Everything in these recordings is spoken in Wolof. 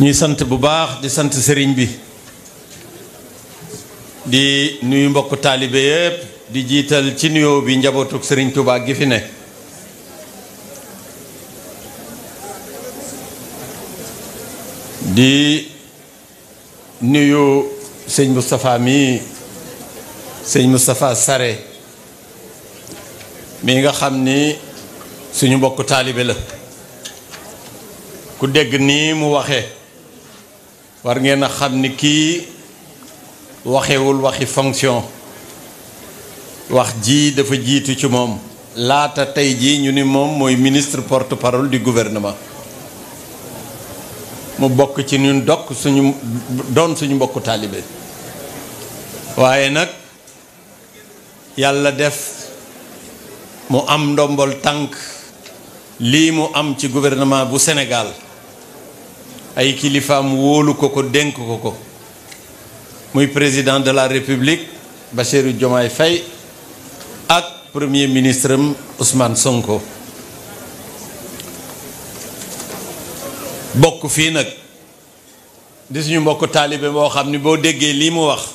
ñuy sant bu baax di sant sëriñ bi di nuyu mbokk taalibe yépp di jiital ci nuyoo bi njabootuk sëriñ Touba gi fi ne di nuyu sëñ Moustapha mi sëñ Moustapha Sare mi nga xam ni suñu mbokk taalibe la ku dégg nii mu waxe war ngeen a xam ni kii waxewul waxi fonction wax ji dafa jiitu ci moom laata tey jii ñu ni moom mooy ministre porte-parole du gouvernement mu bokk ci ñun dokk suñu doon suñu mbokku taalibe waaye nag yàlla def mu am ndombol tànk lii mu am ci gouvernement bu Sénégal ay kilifaam wóolu ko ko dénk ko ko muy président de la République Bassirou Diomaye Faye ak premier ministre am Ousmane Sonko bokk fii nag di suñu mbokk taalibe boo xam ni boo déggee lii mu wax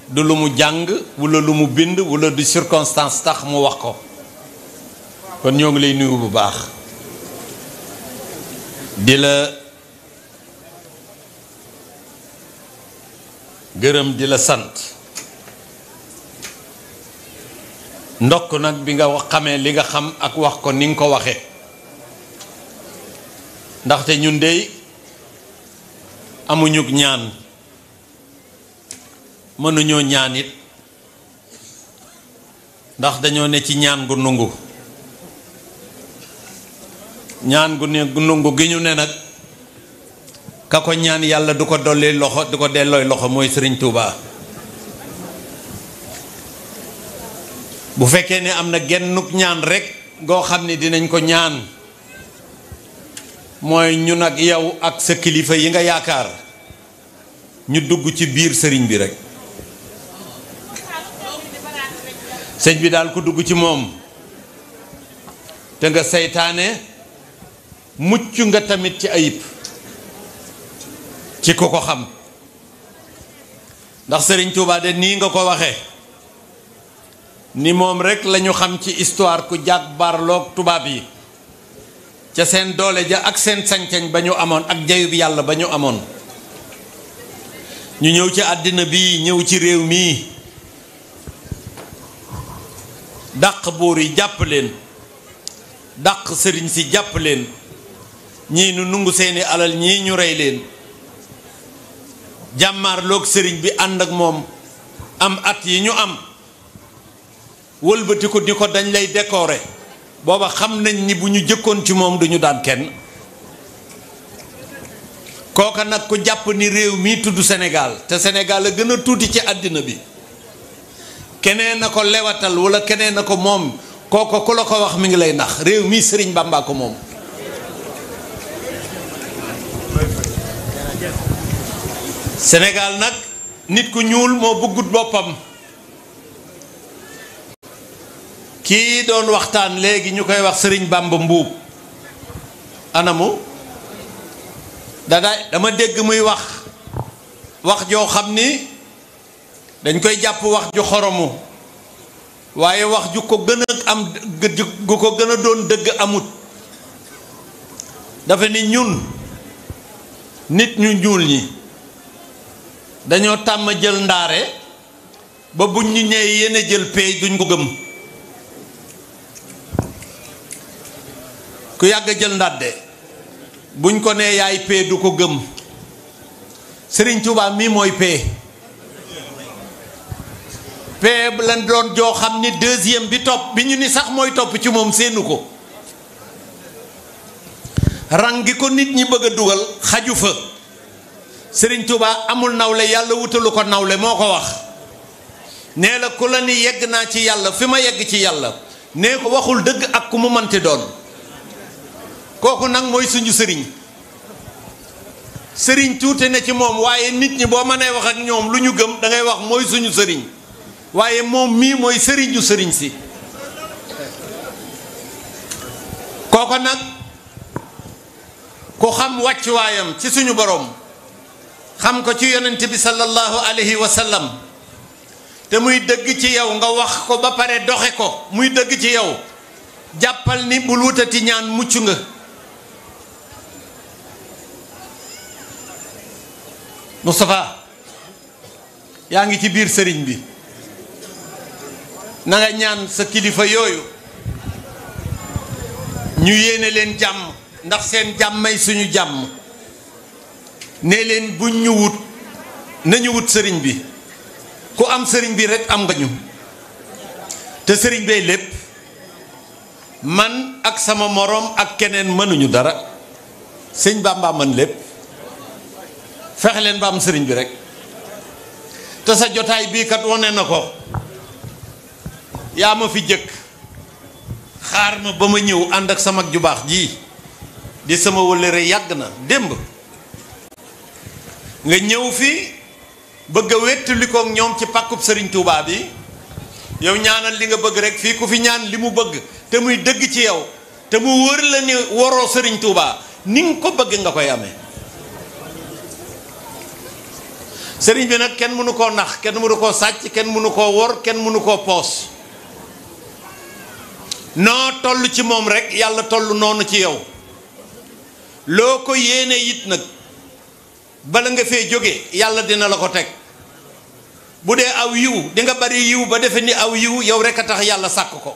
du lu mu jàng wala lu mu bind wala du circonstance tax mu wax ko kon ñoo ngi lay nuyu bu baax di la gërëm di la sant ndokk nag bi nga xamee li nga xam ak wax ko ni nga ko waxe ndaxte ñun dey amuñu ñaan mënuñoo ñaan it ndax dañoo ne ci ñaan gu nungu ñaan gu nungu gi ñu ne nag ka ko ñaan yàlla du ko dolli loxo du ko dellooy loxo mooy Sëriñ Tuuba bu fekkee ne am na gennuk ñaan rekk goo xam ne dinañ ko ñaan mooy ñun ak yow ak sa kilifa yi nga yaakaar ñu dugg ci biir sëriñ bi rekk sëñ bi daal ku dugg ci moom te nga seytaane mucc nga tamit ci ayib ci ko ko xam ndax Sëriñ Tuuba de nii nga ko waxe ni moom rekk lañu xam ci histoire ku jàkk barloog tubaab yi ca seen doole ja ak seen sañ-sañ ba ñu amoon ak jayub yàlla ba ñu amoon ñu ñëw ci àddina bi ñëw ci réew mii dàq buur yi jàpp leen dàq sëriñ si jàpp leen ñii nu nungu seeni alal ñii ñu rey leen jàmmaarloog sëriñ bi ànd ak moom am at yi ñu am wëlbati ko di ko dañ lay décorer booba xam nañ ni bu ñu jëkkoon ci moom duñu daan kenn kooka nag ku jàpp ni réew mii tudd Sénégal te Sénégal a gën a tuuti ci àddina bi keneen na ko lewatal wala keneen na ko moom kooka ku la ko wax mi ngi lay nax réew mii Sëriñ Bàmba ko moom Sénégal nag nit ku ñuul moo bëggut boppam kii doon waxtaan léegi ñu koy wax Sëriñ Bàmba Mbuub anamu dama dégg muy wax joo xam ni dañ koy jàpp wax ju xoromu waaye wax ju ko gën a am gu ko gën a doon dëgg amut dafa ni ñun nit ñu ñuul ñi dañoo tàmm jël ndaare ba buñ ñu ñëwee yéen a jël pay duñ ko gëm ku yàgg jël ndàdde buñ ko nee yaay pay du ko gëm Sëriñ Tuubaa mii mooy pay pay lañ doon joo xam ni deuxième bi topp bi ñu ni sax mooy topp ci moom seenu ko rang gi ko nit ñi bëgg a dugal xaju fa Sëriñ Tuubaa amul nawle yàlla wutalu ko nawle moo ko wax nee la ku la ni yegg naa ci yàlla fi ma yegg ci yàlla nee ko waxul dëgg ak ku mu manti doon kooku nag mooy suñu sëriñ sëriñ tuute na ci moom waaye nit ñi boo mënee wax ak ñoom lu ñu gëm da ngay wax mooy suñu sëriñ waaye moom mii mooy sëriñu sëriñ si kooku nag ku xam wàccuwaayam ci suñu boroom xam ko ci yonent bi sallallahu alayhi wa sallam te muy dëgg ci yow nga wax ko ba pare doxe ko muy dëgg ci yow jàppal ni bul wutati ñaan mucc nga. Moustapha yaa ngi ci biir sëriñ bi na nga ñaan sa kilifa yooyu ñu yéene leen jàmm ndax seen jàmmay suñu jàmm ne leen buñ ñu wut nañu wut sëriñ bi ku am sëriñ bi rek am nga ñu te sëriñ bee lépp man ak sama moroom ak keneen mënuñu dara sëñ Bamba man lépp fexe leen ba am sëriñ bi rek te sa jotaay bii kat wane na ko yaa ma fi jëkk xaar ma ba ma ñëw ànd ak sama ju baax ji di sama wëllëre yàgg na démb nga ñëw fi bëgg a wéttali ko ñoom ci pàkkub sëriñ Touba bi yow ñaanal li nga bëgg rek fii ku fi ñaan li mu bëgg te muy dëgg ci yow te mu wër la ni waroo sëriñ Touba ni nga ko bëgg nga koy amee sëriñ bi nag kenn mënu koo nax kenn mënu koo sàcc kenn mënu koo wor kenn mënu koo poos noo toll ci moom rek yàlla toll noonu ci yow loo ko yéene it nag bala nga fee jóge yàlla dina la ko teg bu dee aw yiw di nga bari yiw ba defe ni aw yiw yow rek a tax yàlla sàkk ko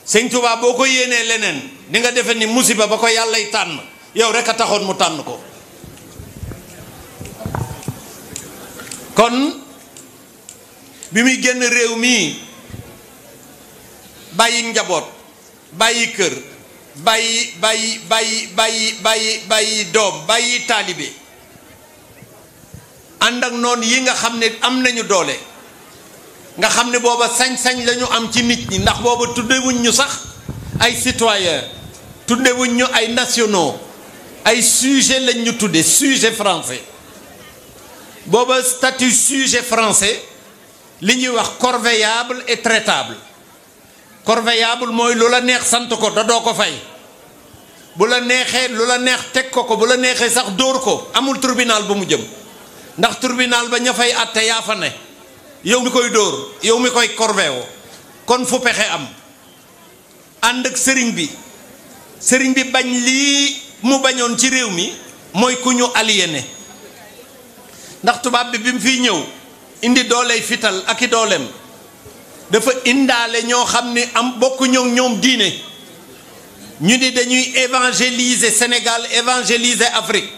sëñ Tuubaa boo ko yéenee leneen di nga defe ni musiba ba ko yàllay tànn yow rek a taxoon mu tànn ko kon bi muy génn réew mii bàyyi njaboot bàyyi kër bàyyi doom bàyyi taalibe ànd ak noonu yi nga xam ne am nañu doole nga xam ne booba sañ-sañ lañu am ci nit ñi ndax booba tuddewuñ ñu sax ay citoyen tuddewuñ ñu ay nationaux ay sujet lañ ñu tudde sujet français booba statut sujet français li ñuy wax corvéable et traitable corvéable mooy lu la neex sant ko da doo ko fay bu la neexee lu la neex teg ko bu la neexee sax dóor ko amul tribunal ba mu jëm ndax tribunal ba ña fay àtte yaa fa ne yow mi koy dóor yow mi koy corvéwo kon fu pexe am ànd ak sëriñ bi bañ lii mu bañoon ci réew mi mooy ku ñu aliéné ndax tubaab bi mu fiy ñëw indi dooley fital ak i dooleem dafa indaale ñoo xam ne am bokk ñoom diine ñu ni dañuy évangéliser Sénégal évangéliser Afrique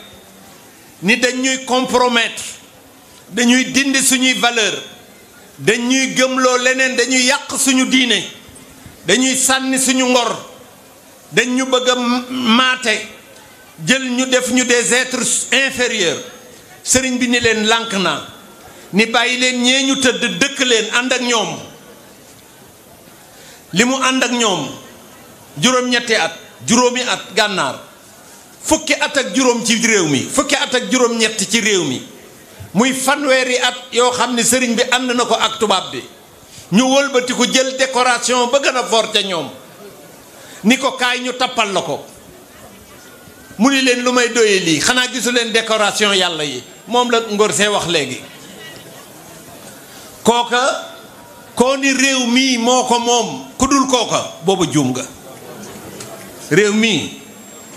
ni dañuy compromettre dañuy dindi suñuy valeur dañuy gëmloo leneen dañuy yàq suñu diine dañuy sànni suñu ngor dañ ñu bëgg a maate jël ñu def ñu des êtres inférieurs sëriñ bi ni leen lànk naa ni bàyyi leen ñee ñu tëdd dëkk leen ànd ak ñoom li mu ànd ak ñoom juróom-ñetti at juróomi at gànnaar fukki at ak juróom ci réew mi fukki at ak juróom-ñett ci réew mi muy fanweeri at yoo xam ne sëriñ bi ànd na ko ak tubaab bi ñu wëlbati ko jël décoration ba gën a fort ca ñoom ni ko kaay ñu tappal la ko mu ni leen lu may doyee lii xanaa gisu leen décoration yàlla yi moom la ngor see wax léegi kooka koo ni réew mii moo ko moom ku dul kooka booba juum nga réew mii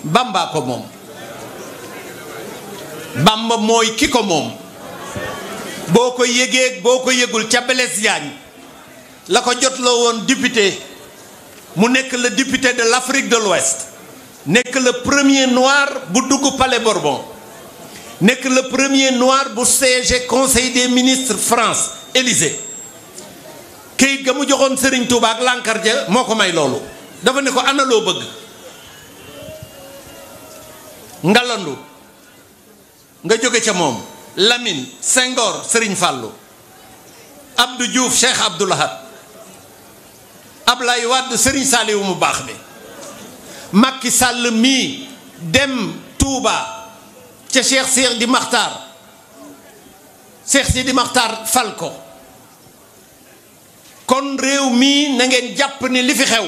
Bamba ko moom Bamba mooy ki ko moom boo ko yëgee boo ko yëgul ca Blaise Diagne la ko jotloo woon député mu nekk le député de l'Afrique de l'Ouest nekk le premier noir bu dugg Palais Bourbon nekk le premier noir bu siège conseil des ministres France Élysée këyit ga mu joxoon Serigne Touba ak Lankar ja moo ko may loolu dafa ne ko ana loo bëgg ngalandu nga jóge ca moom Lamine Senghor Serigne Fallou Abdou Diouf Cheikh Abdou Lahad Ablaye Wade Serigne Saliou mu baax bi Macky Sall mii dem Touba ca Cheikh Sidi Makhtar Cheikh Sidi Makhtar fal ko kon réew mii na ngeen jàpp ni li fi xew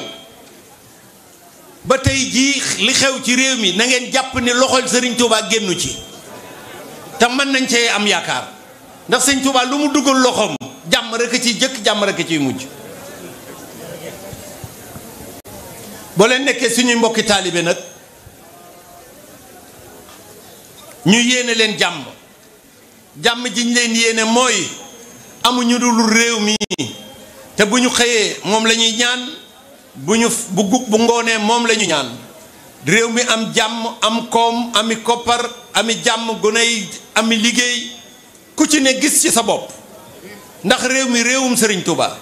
ba tey jii li xew ci réew mi na ngeen jàpp ne loxol Serigne Touba génnu ci te mën nañ cee am yaakaar ndax Serigne Touba lu mu dugal loxoom jàmm rek a ciy jëkk jàmm rek a ciy mujj. boo leen nekkee suñuy mbokki taalibe nag ñu yéene leen jàmm jàmm ji ñu leen yéene mooy amuñu dul réew mi te bu ñu xëyee moom la ñuy ñaan bu ngoonee moom la ñu ñaan réew mi am jàmm am koom ami koppar ami jàmm gune yi ami liggéey ku ci ne gis ci sa bopp ndax réew mi réewum Serigne Touba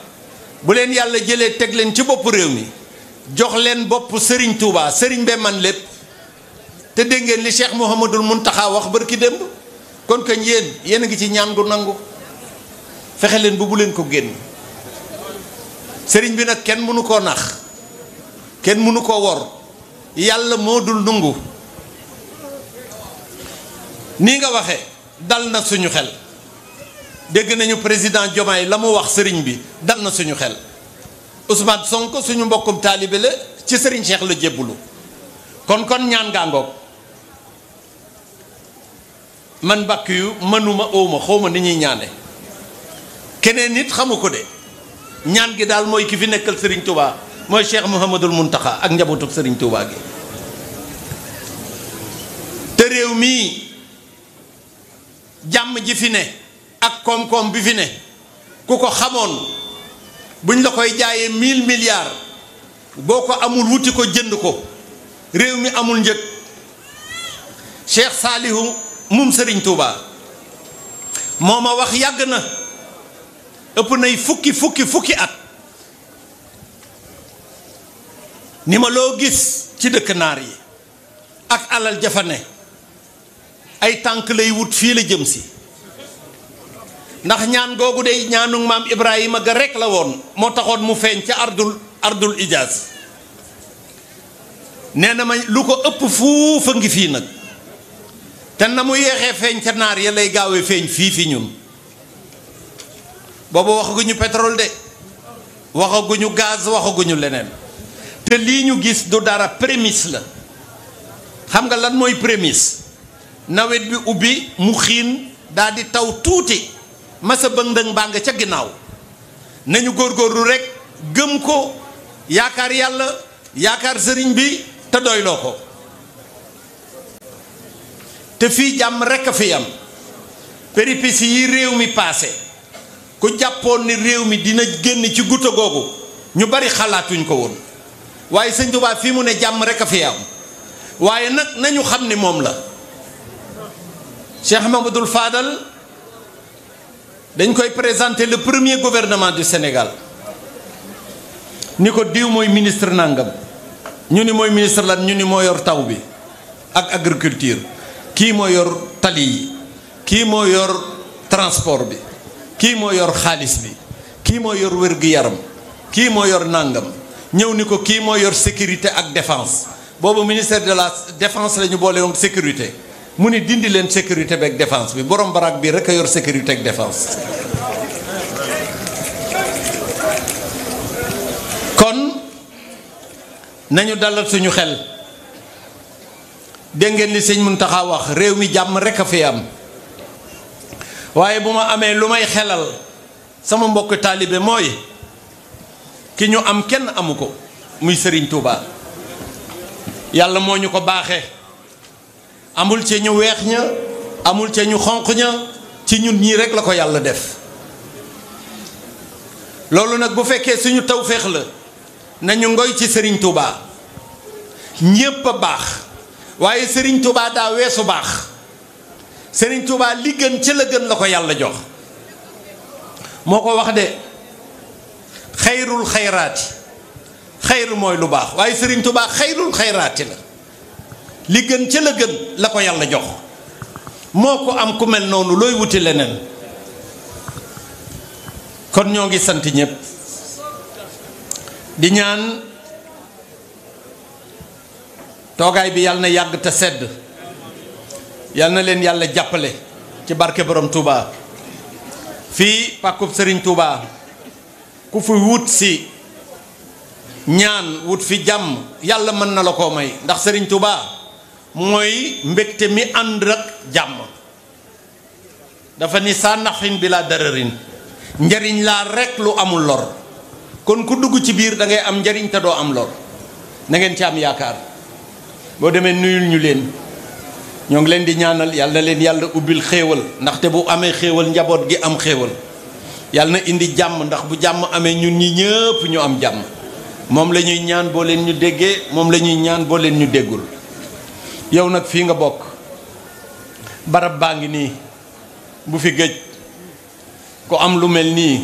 bu leen yàlla jëlee teg leen ci bopp réew mi jox leen bopp Serigne Touba Serigne be man lépp te dégg ngeen li Cheikh Mouhamadul Mountakha wax barki démb kon kañ yéen a ngi ci ñaan gu nangu fexe leen bu leen ko génn Serigne bi nag kenn mënu koo nax kenn mënu koo wor yàlla moo dul nungu nii nga waxe dal na suñu xel dégg nañu président Diomaye la mu wax Serigne bi dal na suñu xel Ousmane Sonko suñu mbokkum taalibe la ci Serigne Cheikh la jébbulu kon ñaan gàngoog man bàkk yu mënuma óoma xawma ni ñuy ñaane keneen nit xamu ko de ñaan gi daal mooy ki fi nekkal Serigne Touba mooy Cheikh Mouhamadul Mountakha ak njabootu Serigne Touba gi te réew mii jàmm ji fi ne ak koom-koom bi fi ne ku ko xamoon buñ la koy jaayee 1000 milliards boo ko amul wuti ko jënd ko réew mi amul njëg Cheikh Salihu mum Serigne Touba moo ma wax yàgg na ëpp nay fukki at ni ma loo gis ci dëkk naar yi ak alal jafane ay tànk lay wut fii la jëm si ndax ñaan googu day ñaanu maam Ibrahima ga rek la woon moo taxoon mu feeñ ca ardul ijaaz nee na ma lu ko ëpp fuufa ngi fii nag te na mu yeexee feeñ ca naar ya lay gaawee feeñ fii fi ñun boobu waxaguñu pétrole de waxaguñu gaz waxaguñu leneen te lii ñu gis du dara prémisse la xam nga lan mooy prémisse nawet bi ubbi mu xiin daal di taw tuuti masa bëng-ndëng baa nga ca ginnaaw nañu góorgóorlu rek gëm ko yaakaar yàlla yaakaar sëriñ bi te doyloo ko te fii jàmm rekk a fi am péripéties yi réew mi paase ku jàppoon ni réew mi dina génn ci gutta googu ñu bari xalaatuñ ko woon waaye sëñ Tuubaa fii mu ne jàmm rekk a fi am waaye nag nañu xam ni moom la Cheikh Mamadou Fadal dañ koy présenter le premier gouvernement du Sénégal ni ko diw mooy ministre nangam ñu ni mooy ministre lan ñu ni moo yor taw bi ak agriculture kii moo yor tali yi kii moo yor transport bi kii moo yor xaalis bi kii moo yor wér-gu-yaram kii moo yor nangam ñëw ni ko kii moo yor sécurité ak défense boobu ministère de la défense la ñu boole woon sécurité mu ni dindi leen sécurité beeg défense bi borom baraak bi rek a yor sécurité ak défense. kon nañu dalal suñu xel dégg ngeen li sëñ Muntaxa wax réew mi jàmm rek a fi am waaye bu ma amee lu may xelal sama mbokk taalibe mooy ki ñu am kenn amu ko muy Serigne Touba yàlla moo ñu ko baaxee amul ca ñu weex ña amul ca ñu xonq ña ci ñun ñii rek la ko yàlla def loolu nag bu fekkee suñu tawféex la nañu ngoy ci Serigne Touba ñépp a baax waaye Serigne Touba daa weesu baax Serigne Touba li gën ca la gën la ko yàlla jox moo ko wax de xayrul xayraati xayru mooy lu baax waaye Serigne Touba xayrul xayraati la li gën ca la gën la ko yàlla jox moo ko am ku mel noonu looy wuti leneen kon ñoo ngi sant ñépp di ñaan toogaay bi yàlla na yàgg te sedd yàlla na leen yàlla jàppale ci barke borom Touba fii pàkkub Serigne Touba ku fi wut si ñaan wut fi jàmm yàlla mën na la koo may ndax Serigne Touba mooy mbégte mi ànd ak jàmm. dafa ni saa nafin bi laa dararin njariñ laa rekk lu amul lor kon ku dugg ci biir da ngay am njariñ te doo am lor na ngeen ci am yaakaar. boo demee nuyul ñu leen ñoo ngi leen di ñaanal yàlla na leen yàlla ubbil xéewal ndaxte bu amee xéewal njaboot gi am xéewal yàlla na indi jàmm ndax bu jàmm amee ñun ñi ñëpp ñu am jàmm moom la ñuy ñaan boo leen ñu déggee moom la ñuy ñaan boo leen ñu déggul. yow nag fii nga bokk barab baa ngi nii bu fi gëj ku am lu mel nii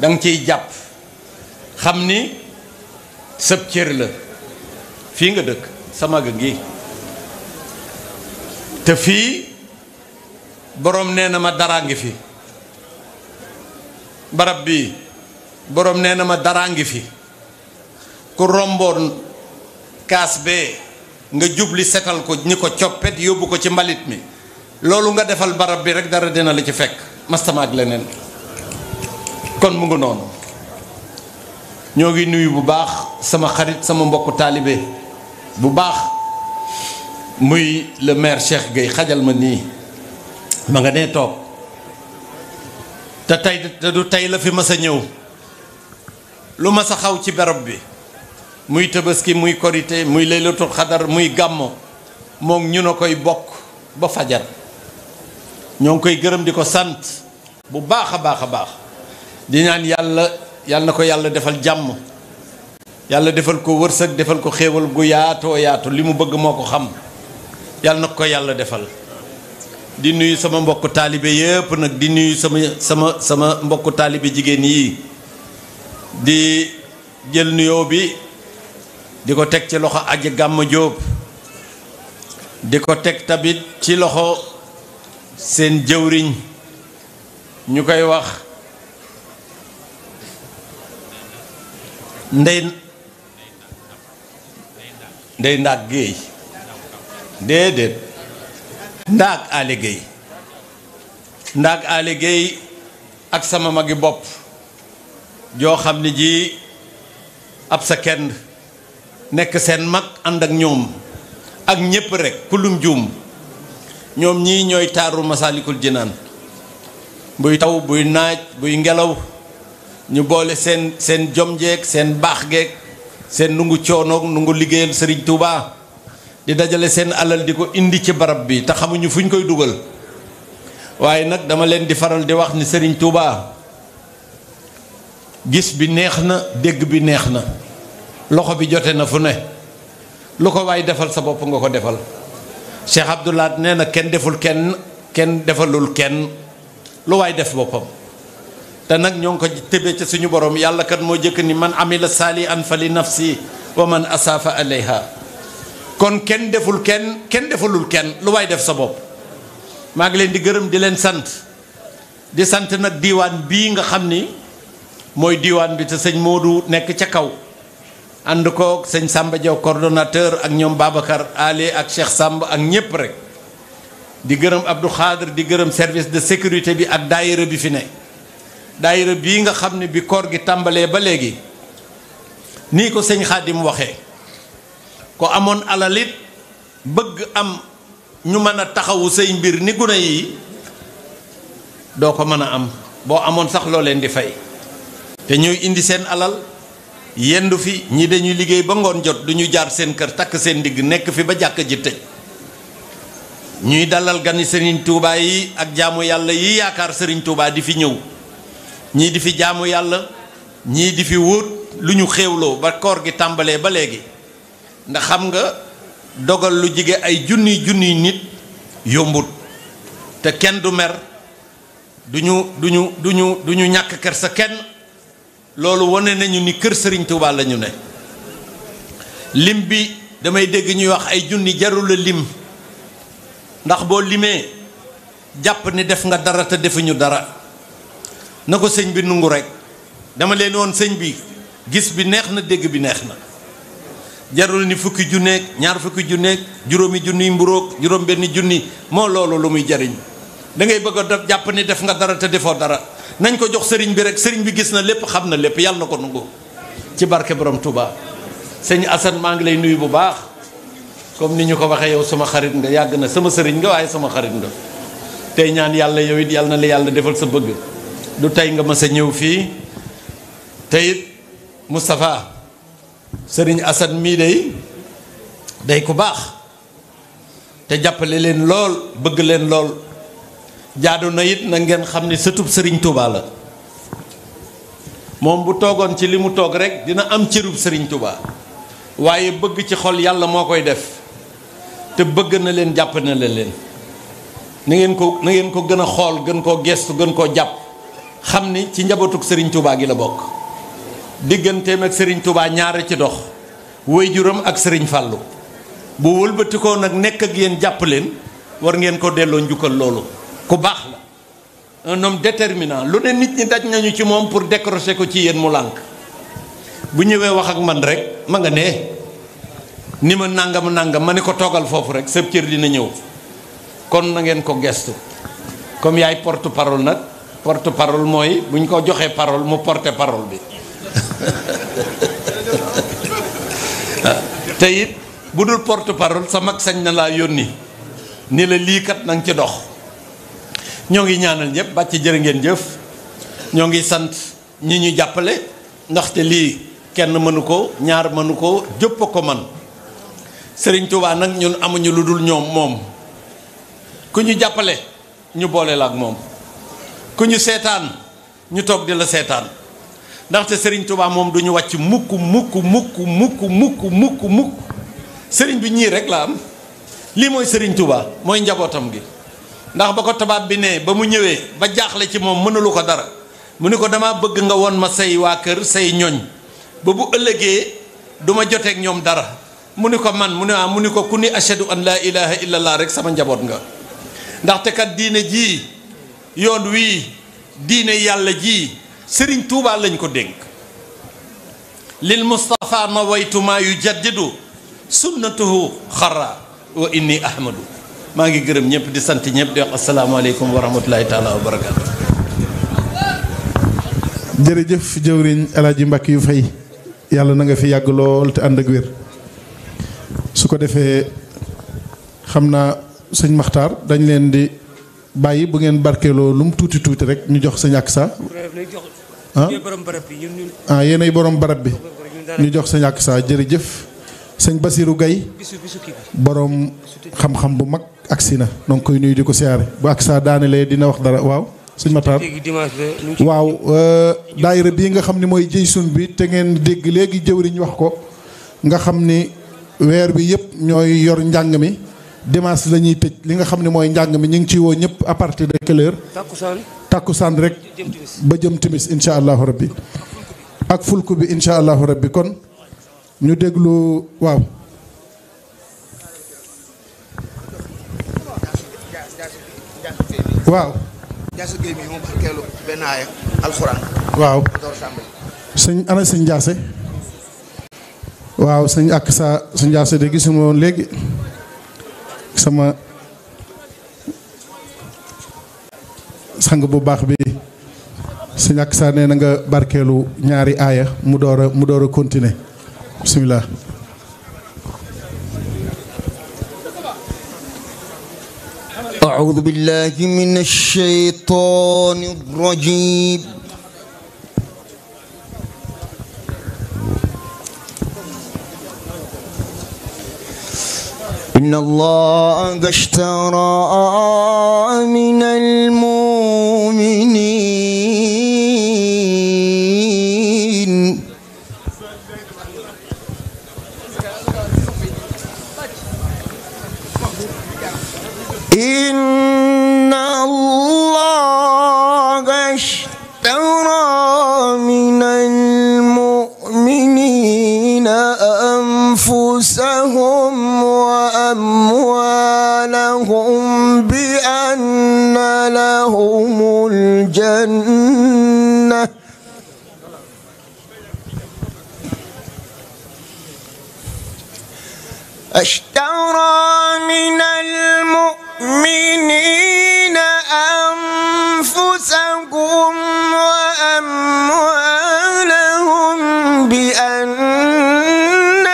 danga ciy jàpp xam ni sëb cër la fii nga dëkk sama ga ngi te fii boroom nee na ma daraa ngi fi barab bi boroom nee na ma daraa ngi fi ku romboon kaas bee nga jubli setal ko ñi ko coppet yóbbu ko ci mbalit mi loolu nga defal barab bi rek dara dina la ci fekk mastama ak leneen kon mu ngi noonu ñoo ngi nuyu bu baax sama xarit sama mbokku taalibe bu baax muy le maire Cheikh Gueye xajal ma nii ma nga nee toog te du tey la fi mas a ñëw lu mas a xaw ci barab bi muy tabaski muy korité muy laylatul xadar muy gàmmo moom ñu na koy bokk ba fajar ñoo ngi koy gërëm di ko sant bu baax a baax a baax di ñaan yàlla na ko yàlla defal jàmm yàlla defal ko wërsëg defal ko xéewal gu yaatoo yaatu li mu bëgg moo ko xam yàlla na ko yàlla defal. di nuyu sama mbokku taalibe yëpp nag di nuyu sama mbokku taalibe jigéen yi di jël nuyoo bi di ko teg ci loxo aji gàmm Jóob di ko teg tamit ci loxo seen jëwriñ ñu koy wax ndey ndaag géey déedéet ndaag ale géey ndaag ale géey ak sama magi bopp joo xam ne ji ab sa kenn nekk seen mag ànd ak ñoom ak ñépp rek kulum juum ñoom ñii ñooy taaru Masaalikul Jinaan buy taw buy naaj buy ngelaw ñu boole seen jom jeeg seen baax geeg seen nungu coonoog nungu liggéeyal Serigne Touba di dajale seen alal di ko indi ci barab bi te xamuñu fu ñu koy dugal waaye nag dama leen di faral di wax ni Serigne Touba gis bi neex na dégg bi neex na loxo bi jote na fu ne lu ko waay defal sa bopp nga ko defal Cheikh Abdoulaat nee na kenn deful kenn defalul kenn lu waay def boppam te nag ñoo ngi ko tëbee ci suñu borom yàlla kat moo jëkk ni man amila saalihan fa li nafsi wa man asaafa alayha kon kenn deful kenn defalul kenn lu waay def sa bopp maa ngi leen di gërëm di leen sant di sant nag diiwaan bii nga xam ni mooy diiwaan bi te sëñ Modou nekk ca kaw ànd koog sëñ Samba Diaw coordonnateur ak ñoom Babacar Ali ak Cheikh Samb ak ñépp rek di gërëm Abdou Khadre di gërëm service de sécurité bi ak daayira bi fi ne daayira bii nga xam ne bi koor gi tàmbalee ba léegi nii ko sëñ Xaadim waxee ko amoon alalit bëgg am ñu mën a taxawu say mbir ni gune yi doo ko mën a am boo amoon sax loo leen di fay te ñuy indi seen alal yendu fi ñi dañuy liggéey ba ngoon jot du ñu jaar seen kër takk seen ndigg nekk fi ba jàkk ji tëj ñuy dalal gani Serigne Touba yi ak jaamu yàlla yi yaakaar Serigne Touba di fi ñëw ñii di fi jaamu yàlla ñii di fi wóot lu ñu xéewloo ba koor gi tàmbalee ba léegi ndax xam nga dogal lu jige ay junniy nit yombut te kenn du mer du ñu ñàkk kër sa kenn loolu wane nañu ni kër Serigne Touba la ñu ne lim bi damay dégg ñuy wax ay junni jarul a lim ndax boo limee jàpp ni def nga dara te defuñu dara na ko sëñ bi nungu rek dama leen woon sëñ bi gis bi neex na dégg bi neex na jarul ni fukki junneeg ñaar fukki junneeg juróomi junniy mburoog juróom benn junni moo loolu lu muy jariñ da ngay bëgg a jàpp ni def nga dara te defoo dara nañ ko jox sëriñ bi rek sëriñ bi gis na lépp xam na lépp yàlla na ko nungu ci barke borom Touba. sëñ Assane maa ngi lay nuyu bu baax comme ni ñu ko waxee yow sama xarit nga yàgg na sama sëriñ nga waaye sama xarit nga tey ñaan yàlla yow it yàlla na la yàlla defal sa bëgg du tey nga mas a ñëw fii te it Moustapha sëriñ Assane mii day ku baax te jàppale leen lool bëgg leen lool jaadu na it na ngeen xam ne sëtub sëriñ Touba la moom bu toogoon ci li mu toog rek dina am cërub sëriñ Touba waaye bëgg ci xol yàlla moo koy def te bëgg na leen jàpp na leen na ngeen ko gën a xool gën koo gestu gën koo jàpp xam ni ci njabootug sëriñ Touba gi la bokk digganteem ak sëriñ Touba ñaare ci dox waajuram ak sëriñ Fallou bu wëlbatikoo nag nekk ak yéen jàpp leen war ngeen ko delloo njukkal loolu ku baax la un homme déterminant lu ne nit ñi daj nañu ci moom pour décrocher ko ci yéen mu lànk bu ñëwee wax ak man rek ma nga ne ni ma nangam ma ne ko toogal foofu rek sëb cër dina ñëw kon na ngeen ko gestu comme yaay porte parole nag porte parole mooy bu ñu ko joxee parole mu porte parole bi te it bu dul porte parole sa mag sañ na laa yónni ni la lii kat na nga ci dox ñoo ngi ñaanal ñëpp bàcc jërë ngeen jëf ñoo ngi sant ñi ñu jàppale ndaxte lii kenn mënu ko ñaar mënu ko jëpp ko man Serigne Touba nag ñun amuñu lu dul ñoom moom ku ñu jàppale ñu boole la ak moom ku ñu seetaan ñu toog di la seetaan ndaxte Serigne Touba moom du ñu wàcc mukk Serigne bi ñii rek la am lii mooy Serigne Touba mooy njabootam gi ndax ba ko tabaab bi ne ba mu ñëwee ba jaaxle ci moom mënulu ko dara mu ni ko dama bëgg nga won ma say waa kër say ñoñ ba bu ëllëgee du ma joteeg ñoom dara mu ni ko man mu ni ko ku ni ashadu an laa ilaha illallah rek sama njaboot nga ndaxte kat diine jii yoon wii diine yàlla ji Serigne Touba lañ ko dénk lil Mustafa nawaytu maa yujaddidu sunnatuhu xarra wa inni ahmadu maa ngi gërëm ñëpp di sant ñëpp di wax asalaamaaleykum wa rahmatulahi taala wa barakaatu. jërëjëf jëwriñ El Hadj Mbacke yu fay yàlla na nga fi yàgg lool te ànd ak wér su ko defee xam naa sëñ Maxtaar dañ leen di bàyyi bu ngeen barkeeloo lu mu tuuti tuuti rek ñu jox sëñ ak sa yéenay borom barab bi ñu jox sëñ ak sa jërëjëf. sëñ Basirou Gaye borom xam-xam bu mag agsi na donc koy nuyu di ko siyaare bu ak saa daanelee dina wax dara waaw sëñ Matar waaw daayira bii nga xam ne mooy jëy sun bi te ngeen dégg léegi jëwriñ wax ko nga xam ni weer bi yëpp ñooy yor njàng mi dimanche la ñuy tëj li nga xam ne mooy njàng mi ñu ngi ciy woo ñëpp à partir de quelle heure takkusaan rek ba jëm timis insha allahu rabbi ak fulku bi insha allahu rabbi kon ñu déglu waaw waaw waaw sëñ ana sëñ Ndiasse waaw sëñ ak sa sëñ Ndiasse de gisuma woon léegi sama sang bu baax bi sëñ ak sa nee na nga barkeelu ñaari aaya mu door a continuer bismillah أعوذ بالله من الشيطان الرجيم إن الله اشترى من المؤمنين إن الله اشترى من المؤمنين أنفسهم وأموالهم بأن لهم الجنة اشترى من المؤمنين أنفسهم وأموالهم بأن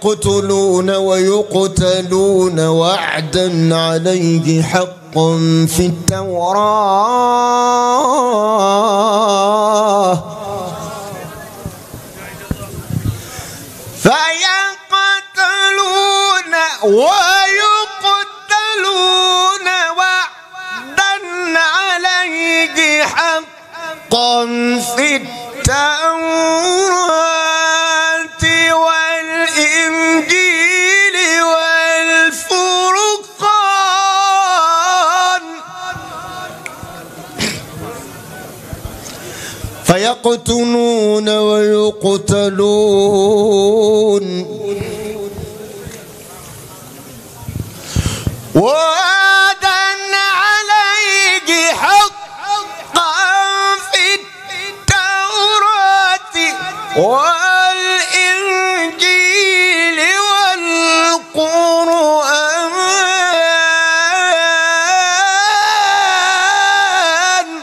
فيقتلون ويقتلون وعدا عليه حقا في التوراة فيقتلون ويقتلون وعدا عليه حقا في التوراة والإنجيل والفرقان فيقتلون ويقتلون وعدا عليه حقا في التوراة والإنجيل والقرآن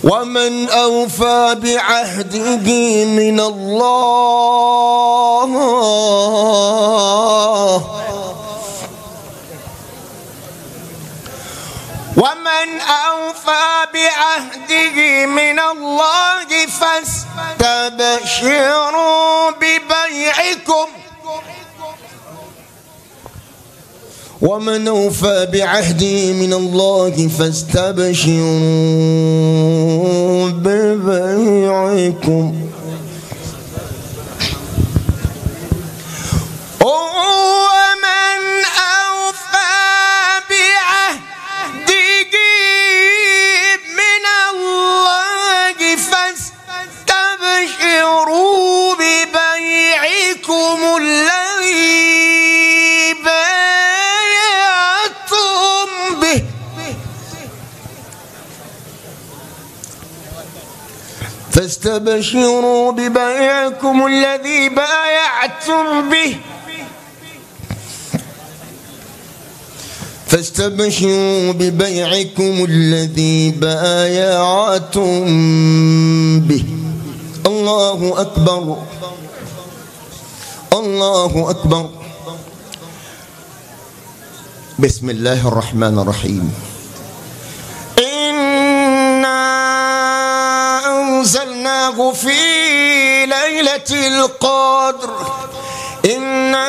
ومن أوفى بعهده من الله ومن أوفى بعهده من الله فاستبشروا ببيعكم ومن أوفى بعهده من الله فاستبشروا ببيعكم ومن أوفى بعهده من الله فاستبشروا ببيعكم الذي بايعتم به فاستبشروا ببيعكم الذي بايعتم به فاستبشروا ببيعكم الذي بايعتم به الله أكبر الله أكبر بسم الله الرحمن الرحيم إنا أنزلناه في ليلة القدر إنا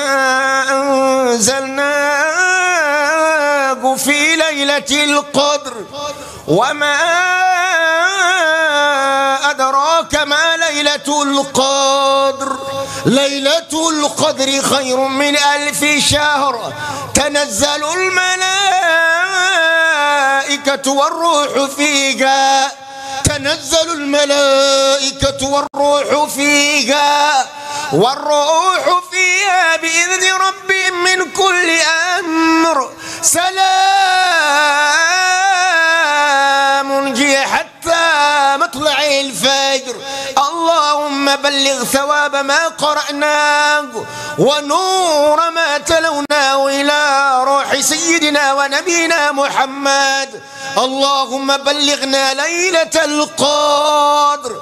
أنزلناه في ليلة القدر وما أدراك ما ليلة القدر ليلة القدر خير من 1000 شهر تنزل الملائكة والروح فيها تنزل الملائكة والروح فيها بإذن ربهم من كل أمر سلام هي حتى مطلع الفجر اللهم بلغ ثواب ما قرأناه ونور ما تلوناه إلى روح سيدنا ونبينا محمد اللهم بلغنا ليلة القدر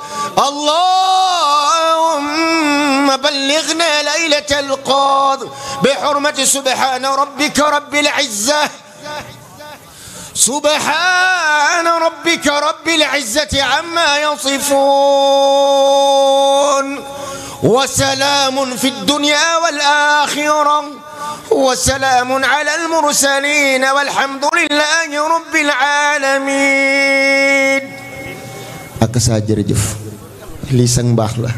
اللهم بلغنا ليلة القدر بحرمة سبحان ربك رب العزة سبحان ربك رب العزة عما يصفون وسلام في الدنيا والآخرة وسلام على المرسلين والحمد لله رب العالمين. ak saa jërëjëf lii sang mbaax la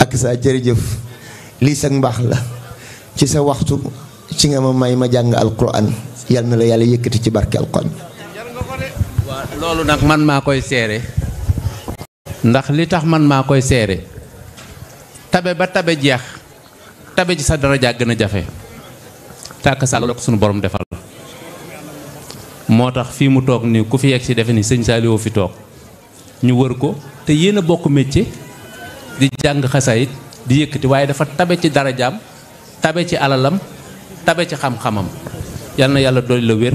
ak saa jërëjëf lii sang mbaax la ci sa waxtu ci nga ma may ma jàng alquran yal na la yàlla yëkkati ci barke alquran. waaw loolu nag man maa koy seere ndax li tax man maa koy seere tabe ba tabe jeex tabe ci sa daraja gën a jafe tàkk sa la ko sunu borom defal moo tax fii mu toog nii ku fi yegg si defe ni sëñ Saliou fi toog ñu wër ko te yéen a bokk métier di jàng xasaayit di yëkkati waaye dafa tabe ci darajaam tabe ci alalam tabe ci xam-xamam yal na yàlla dolli la wér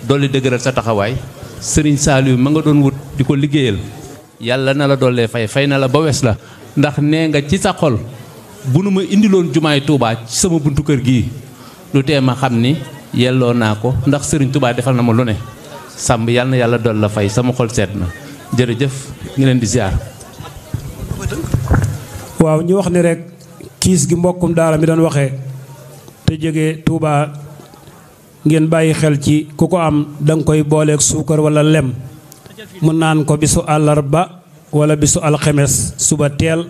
dolli dëgëral sa taxawaay sëriñ Saliou ma nga doon wut di ko liggéeyal yàlla na la dollee fay na la ba wes la ndax nee nga ci sa xol bu nu ma indiloon jumaay Touba ci sama buntu kër gii lu tee ma xam ni yelloo naa ko ndax Serigne Touba defal na ma lu ne sàmb yàlla na yàlla dool la fay sama xol seet na jërëjëf ngi leen di ziar. waaw ñu wax ni rek kiis gi mbokkum daara mi doon waxee te jógee Touba ngeen bàyyi xel ci ku ko am danga koy booleeg suukar wala lem mu naan ko bisu àllarba wala bisu alxemes suba teel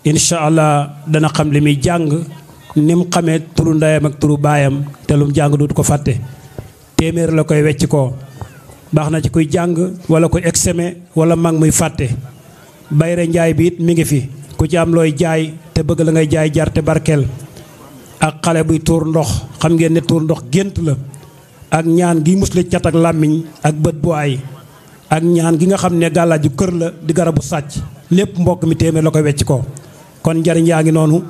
incha allah dana xam li muy jàng ni mu xamee turu ndeyam ak turu baayam te lu mu jàng dootu ko fàtte téeméer la koy wecc koo baax na ci kuy jàng wala kuy examen wala mag muy fàtte bayre njaay bi it mi ngi fi ku ci am looy jaay te bëgg la ngay jaay jar te barkeel ak xale buy tuur ndox xam ngeen ne tuur ndox gént la ak ñaan gi musle cat ak làmmiñ ak bët bu ay ak ñaan gi nga xam ne gàllaaju kër la di garabu sàcc lépp mbokk mi téeméer la koy wecc ko kon njariñ yaa ngi noonu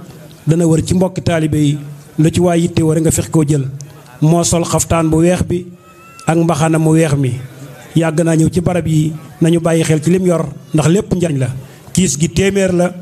dana wër ci mbokki taalibe yi lu ci waay yitte war nga fex koo jël moo sol xaftaan bu weex bi ak mbaxana mu weex mi yàgg naa ñëw ci barab yi nañu bàyyi xel ci lim yor ndax lépp njariñ la kiis gi téeméer la